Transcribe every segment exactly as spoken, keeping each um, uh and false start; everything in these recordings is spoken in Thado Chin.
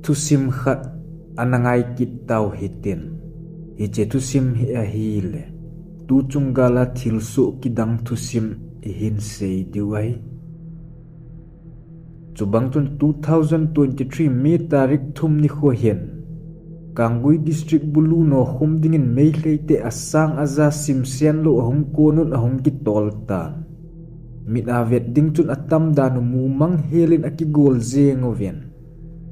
Thusim khat ana ngai kit tau hitin. Hiche thusim hi ahile, tuchung gal a thilsoh kidang thusim ihin sei diu ahi. Chubang chun two thousand twenty-three May tarik thum nikho hin, Kangpokpi District bulu nokhum dingin Meitei te asang aja simsen lou ahung kon un ahung kitol tan. Mit a vet ding chun atam dan u mumang helin akigol jeng uvin.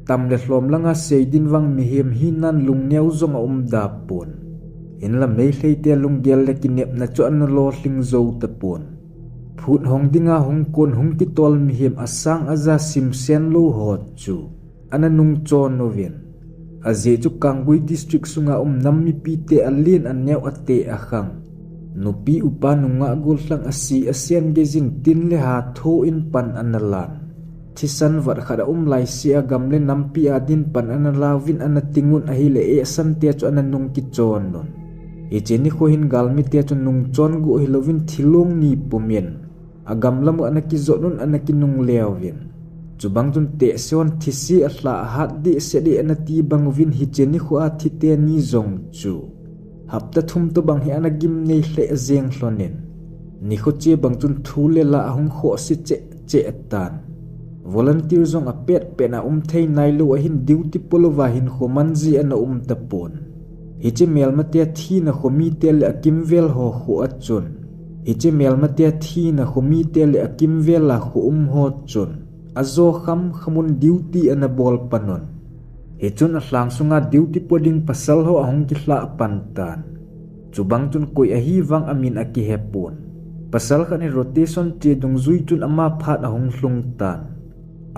Tam le lhom langa seiding vang mihem hinan lungneo jong aum da pon. Hinla Meitei te lunggel le kinepna chu ana lolhing jou tapon. Phut hong dinga hung kon hung kitol mihem asang aja simsen lou ho chu ana nungchon uvin. Ajeh chu Kangpokpi District sunga um nam mipi te alen aneo ate akhang, nupi upa nungah gollhang asi asen geijin tin le ha tho in pan ana lan. Thisan vat khat aum laise a gam le nampi a din pan ana lauvin ana ting un ahile, esan te chu ana nung kichon un. Hiche nikho hin galmi te chu nungchon go hilouvin thilong ni pumin agam lam u ana kijot un ana kinungle uvin. Chubang chun tehse hon thise alha ahat dehset e ana ti bang uvin hiche nikho a thi teni jong chu hapta thum tobang hi ana gimnei lheh jeng lhonin. Nikho che bang chun thu le la ahung khohse cheh cheh tan. Volunteer jong apet pet a um thei nailou ahin duty polouva hinkho man ji ana um tapon. Hiche melmate thina khomi te le akimvel ho kho a chun. Hiche melmate thina khomi te le akimvel a kho um ho chun. Ajo kham khamun duty ana bol pan un. Hichun alhang sunga duty po ding pasal ho ahung kihlah pan tan. Chubang chun koi ahi vang amin akihe pon. Pasal khat hi rotation che dungjui chun ama phat ahung lhung tan.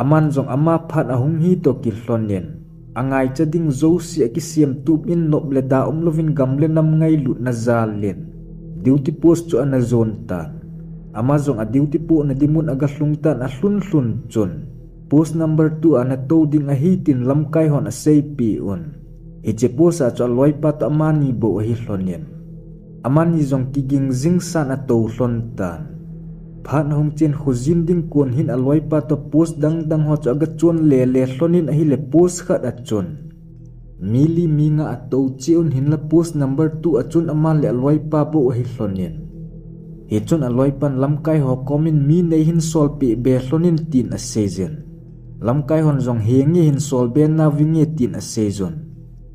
Aman jong ama phat ahung hi toh kilhonin, angaicha ding jouse akisem tup in nop le da umlouvin gam le nam ngailutna jalin duty post chu ana jon tan. Ama jong a duty pohna dimun aga lhung tan alhun lhun chun. Post number two a natou ding ahi tin lamkai hon aseipeh un. Hiche post a chu aloipa toh amani bou ahi lhonin. Amani jong kiging jingsan atou lhon tan. Phat ahung chen khojin ding kon hin aloipa toh post dang dang ho chu aga chon le le lhonin ahile post khat a chun. Mi li mi nga atou cheh un hinla post number two a chun ama le aloipa bou ahi lhonin. Hichun aloipan lamkai ho komin mi nei hin solpeh be lhonin tin aseijin. Lamkai hon jong henge hin sol be nauvinge tin aseijun.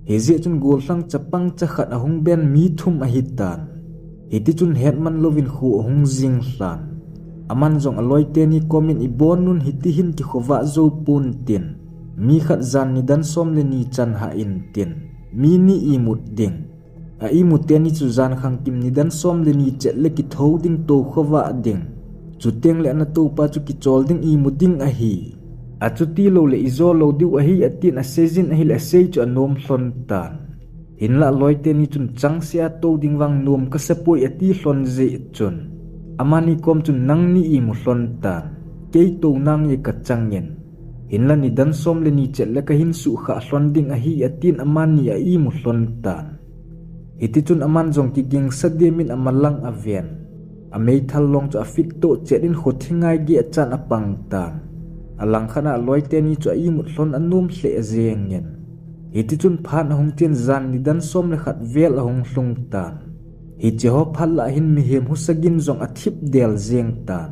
Hijeh chun gollhang chapang chakhat ahung ben mi thum ahi tan. Hiti chun hetman louvin kho ahung jing lhan. Aman jong aloi teni komin ibon un hiti hin kikhovah jou pon tin. Mi khat jan nidan som le ni chan hah in tin. Mi ni imut ding. A imut teni chu jan khangkim nidan som le ni chet le kithou ding tou khovah ding. Chuteng le ana toupa chu kichol ding imu ding ahi. Achuti lou le ijo lou diu ahi atin aseijin ahile asei chu anom lhon tan. Hinla aloi teni chun changse a tou ding vang nom kasa poi ati lhon jeh chun. Amani kom chun nangni imu lhon tan. Kei tou nange kachangin. Hinla nidan som le ni chet le kahin suhkhah lhon ding ahi atin amani a imu lhon tan. Hiti chun aman jong kigingsa dimin amalang aven. Ameithal long chu afit toh chet in kho thingai gei achan apang tan. Alangkhat a aloi teni chu a imut lhon anom lheh jengin. Hiti chun phat ahung chen jan nidan som le khat vel ahung lhung tan. Hiche ho phat lah hin mihem husa gin jong athip del jeng tan.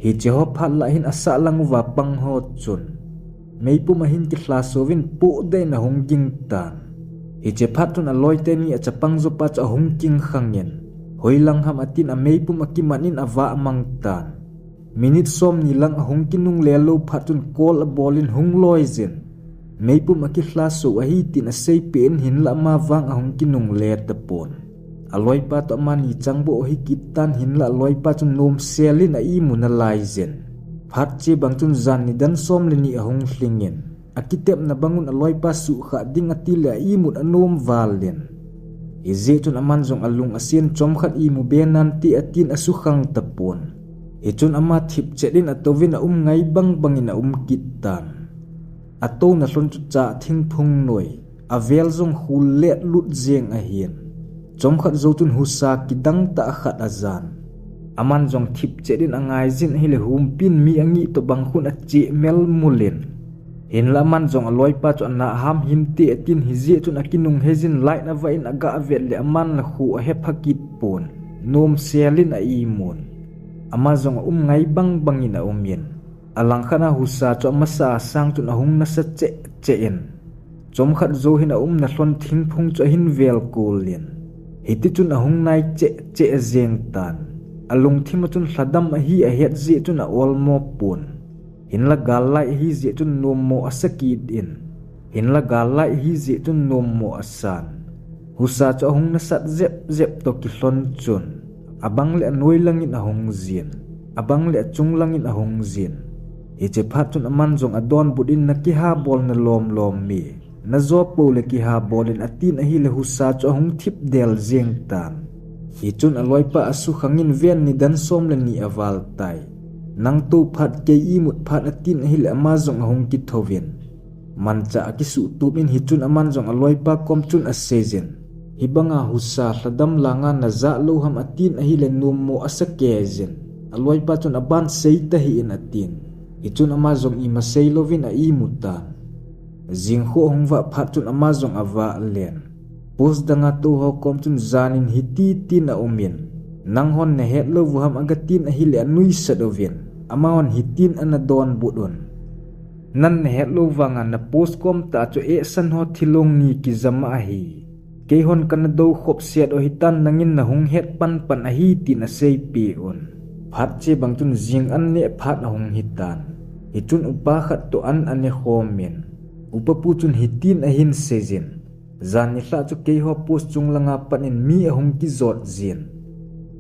Hiche ho phat lah hin asahlang uva pang ho chun. Meipum ahin kihla souvin poh deh in ahung ging tan. Hiche phat chun aloi teni achapang jopa chu ahung king khangin. Hoilang ham atin ameipum akiman in avah mang tan. Minute som ni lang ahung kinungle lou phat chun call abolin hung loijin. Meipum akihla sou ahi tin aseipeh in hinla ama vang ahung kinungle tapon. Aloipa toh amani chang bou ahi kit tan hinla aloipa chun nomsel in a imu nalaijin. Phat che bang chun jan nidan som le ni ahung lhingin. Akitepna bangun aloipa suhkhah ding ati le a imut anom valin. Hijeh chun aman jong alung asen chomkhat imu be nante atin asukhang tapon. Hichun ama thip chet in atouvin aum ngai bang bangin aum kit tan. Atouna lhon chu chah thingphung noi, avel jong khul let lut jeng ahin. Chomkhat jou chun husa kidang tah khat ajan. Aman jong thip chet in angaijin ahile humpin mi angih toh bang khun acheh melmul in. Hinlah aman jong aloipa chu ana ham hinte atin, hijeh chun akinung heijin light avah in aga vet le aman la khu ahe pha kit pon, nom sel in a imun. Ama jong aum ngai bang bang in aum in, alangkhat a husa chu amasa a sang chun ahung nasa cheh cheh in, chomkhat jou hin aumna lhon thingphung chu ahin vel kul in, hiti chun ahung nai cheh cheh jeng tan. Alungthim a chun lhadam ahi ahet jeh chun a olmo pon. Hinlah gal light ahi jeh chun nommo asa kit in, hinlah gal light ahi jeh chun nommo asan. Husa chu ahung nasat jep jep toh kilhon chun, abang le anoi lang in ahung jin, abang le achung lang in ahung jin. Hiche phat chun aman jong adonbut in, na kiha bol na lom lom mi, na jo po le kiha bol in atin ahile husa chu ahung thip del jeng tan. Hichun aloipa asukhang in, ven nidan som le ni aval tai. Nang tou phat kei imut phat atin ahile ama jong ahung kithouvin, manchah akisuh tup in, hichun aman jong aloipa kom chun aseijin, hibanga husa lhadam langa najah lou ham atin ahile nommo asa kei jin. Aloipa chun aban sei tahih in atin. Hichun ama jong ima sei louvin a imu tan. Jingkho ahung vah phat chun ama jong avah len. Post danga tou ho kom chun jan in hiti tin aum in, nang hon nahet lou u ham aga tin ahile anuisat uvin, ama hon hitin ana donbut un. Nan nahet lou vanga na post kom tah chu ehsan ho thilong ni kijam ahi. Kei hon kana dou khop set u hitan, nangin nahung het pan pan ahi tin aseipeh un. Phat che bang chun jing an neh phat ahung hitan. Hichun upa khat toh an ane khom in, upa pu chun hitin ahin seijin, jan nilhah chu keiho post chung langa pat in mi ahung kijot jin.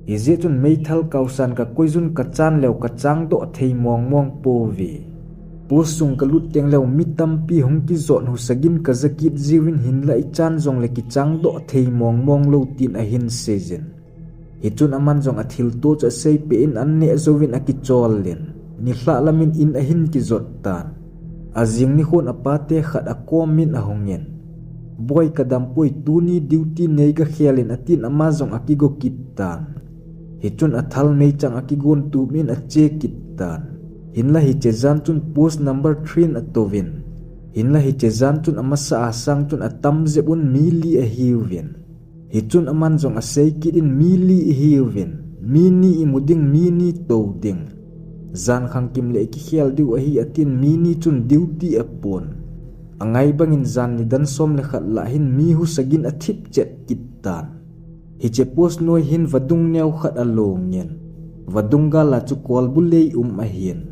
Hijeh chun meithal kaosan kakoi jun kachan leu kachang doh thei mong mong pouve. Post chung kalut teng leu mi tampi hung kijot, husa gin kaja kit jiuvin, hinlah ichan jongle kichang doh thei mong mong lou tin ahin seijin. Hichun aman jong athilto chu aseipeh in an neh jouvin akichol in, nilhah lam in in ahin kijot tan. Ajing nikhon apate khat akom in ahung in, Boi, kadam poi, tuni duty nei gakhel in, atin ama jong akigo kit tan. Hichun athal meichang akigon tup in ache kit tan. Hinlah hiche jan chun post number three in atouvin, hinlah hiche jan chun amasa a sang chun atam jep un mi li ahiuvin. Hichun aman jong asei kit in, mi li ihiuvin, mi ni imu ding, mi ni tou ding. Jan khangkim le ikikhel diu ahi, atin mi ni chun duty apon. Angai bangin jan nidan som le khat lah hin mi husa gin athip chet kit tan. Hiche post noi hin vadung neo khat along in, vadung gal a chu kolbu lei um ahin.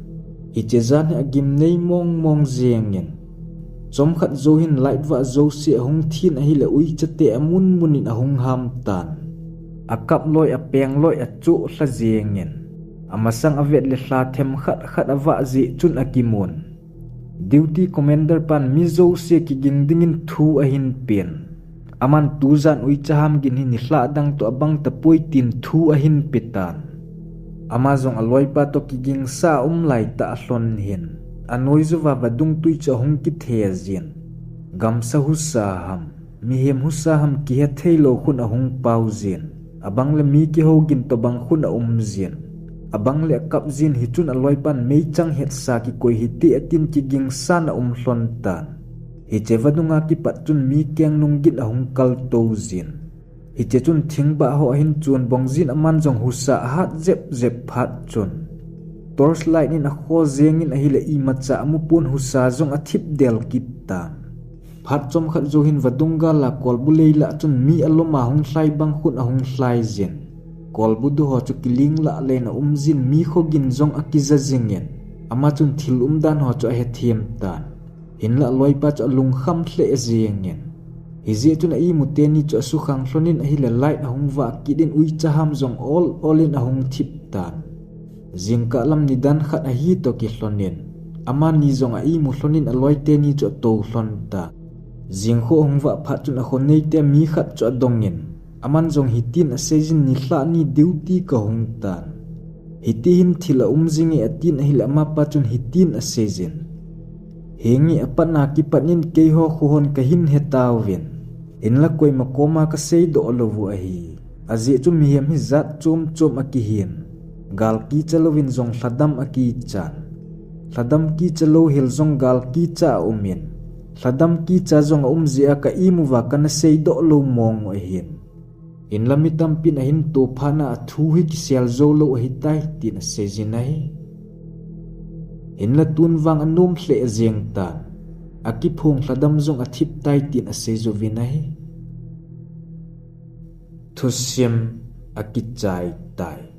Hiche jan hi agimnei mong mong jeng in, chomkhat jou hin light vah jouse ahung thin ahile uicha te amun mun in ahung ham tan. Akap loi, apeng loi, achoh lha jeng in, amasang avet le lha themkhat khat avah jeh chun akimun. Duty commander pan mi jouse kiging dingin thu ahin pen. Aman tujan uicha ham gin hi nilhah dang toh abang tapoi tin thu ahin pe tan. Ama jong aloipa toh kigingsa a um laitah alhon hin, anoi jouva vadung tui chu ahung kithe jin. Gamsa husa ham, mihem husa ham kihe thei lou khun ahung pao jin. Abang le mi kihou gin tobang khun aum jin. Abang le akap jin, hichun aloipan meichang hetsa kikoi hite atin kigingsan aum lhon tan. Hiche vadunga kipat chun mi kengnung gin ahung kaltou jin. Hiche chun thingbah ho ahin chun bong jin, aman jong husa ahat jep jep phat chun, torch light in akho jeng in ahile imacha amu pon, husa jong athip del kit tan. Phat chomkhat jou hin vadung gal a kolbu lei lah chun mi alom a hung lhai bang khun ahung lhai jin. Kolbu du ho chu kiling lah len aum jin, mi khogin jong akija jing in, ama chun thil umdan ho chu ahethem tan. Hinlah aloipa chu alungkham lheh jeng in, hijeh chun a imu teni chu asukhang lhon in ahile light ahung vah kit in uicha ham jong ol ol in ahung thip tan. Jingkah lam nidan khat ahi toh kilhon in, amani jong a imu lhon in aloi teni chu atou lhon tan. Jingkho ahung vah phat chun akho neite mi khat chu adong in, aman jong hitin asei jin, nilhah ni duty kahung tan. Hiti hin thil aum jinge atin ahile amapa chun hitin asei jin, henge, apatna kipat in keiho kho hon kahin he tauvin, hinlah koima koma kasei doh lou u ahi. Ajeh chu mihem hi jat chom chom akihin, gal kicha louvin jong lhadam akichan. Lhadam kicha louhel jong gal kicha a um in, lhadam kicha jong a um jeh a ka imu va kana seidoh lou mong u ahin. Hinlah mi tampin ahin toh phat na a thu hi kisel jou lou ahitai tin asei jin ahi. Hinlah tun vang anom lheh jeng tan, akiphong lhadam jong athip tai tin asei jouvin ahi. Thusim akichai tai.